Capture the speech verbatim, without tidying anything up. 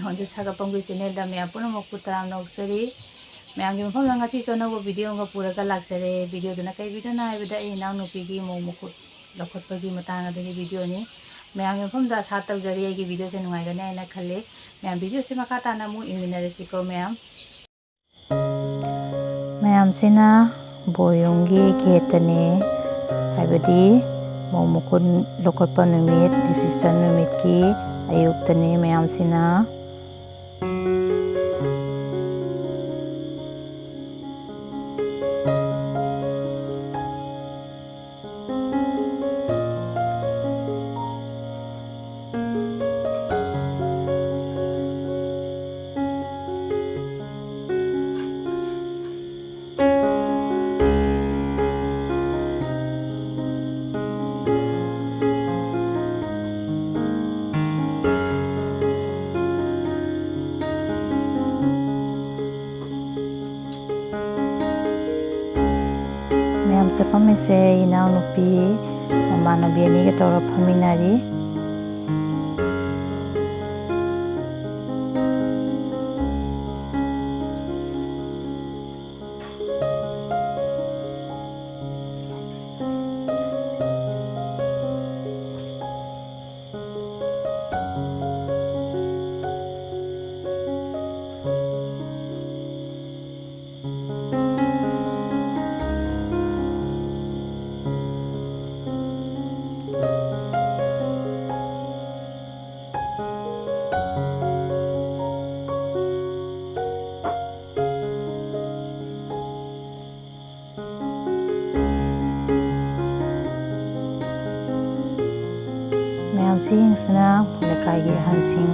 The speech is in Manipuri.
ꯍꯣꯟꯁꯨ ꯁꯥꯒꯠꯄꯝꯒꯤ ꯆꯦꯅꯦꯜꯗ ꯃꯌꯥꯝ ꯄꯨꯝꯅꯃꯛꯄꯨ ꯇꯔꯥꯝꯅ ꯑꯣꯛꯆꯔꯤ꯫ ꯃꯌꯥꯝꯒꯤ ꯃꯐꯝꯗ ꯉꯁꯤꯁꯨ ꯑꯅꯧꯕ ꯚꯤꯗꯤꯑꯣ ꯑꯃꯒ ꯄꯨꯔꯒ ꯂꯥꯛꯆꯔꯦ꯫ ꯚꯤꯗꯤꯑꯣꯗꯨꯅ ꯀꯩ ꯚꯤꯗꯤꯑꯣꯅꯣ ꯍꯥꯏꯕꯗ, ꯑꯩ ꯏꯅꯥꯎꯅꯨꯄꯤꯒꯤ ꯃꯣꯡ ꯃꯈꯨꯠ ꯂꯧꯈꯠꯄꯒꯤ ꯃꯇꯥꯡ ꯑꯗꯨꯒꯤ ꯚꯤꯗꯤꯑꯣꯅꯤ꯫ ꯃꯌꯥꯝꯒꯤ ꯃꯐꯝꯗ ꯑꯁꯥ ꯇꯧꯖꯔꯤ ꯑꯩꯒꯤ ꯚꯤꯗꯤꯑꯣꯁꯦ ꯅꯨꯡꯉꯥꯏꯒꯅꯤ ꯍꯥꯏꯅ ꯈꯜꯂꯤ꯫ ꯃꯌꯥꯝ ꯚꯤꯗꯤꯑꯣꯁꯦ ꯃꯈꯥ ꯇꯥꯅ ꯑꯃꯨꯛ ꯌꯦꯡꯃꯤꯟꯅꯔꯁꯤꯀꯣ ꯃꯌꯥꯝ꯫ ꯃꯌꯥꯝꯁꯤꯅ ꯕꯣꯌꯣꯡꯒꯤ ꯒꯦꯠꯇꯅꯦ, ꯍꯥꯏꯕꯗꯤ ꯃꯣꯡ ꯃꯈꯨꯠ ꯂꯧꯈꯠꯄ ꯅꯨꯃꯤꯠ, reception ꯅꯨꯃꯤꯠꯀꯤ ꯑꯌꯨꯛꯇꯅꯦ ꯃꯌꯥꯝꯁꯤꯅ꯫ ꯃꯌꯥꯝꯁꯦ ꯐꯝꯃꯤꯁꯦ ꯏꯅꯥꯎꯅꯨꯄꯤ ꯃꯃꯥꯟꯅꯕꯤ ꯑꯅꯤꯒ ꯇꯧꯔ ꯐꯝꯃꯤꯟꯅꯔꯤ꯫ ꯃꯌꯥꯝꯁꯤ ꯌꯦꯡꯁꯤꯅ ꯂꯩꯀꯥꯏꯒꯤ ꯑꯍꯟꯁꯤꯡ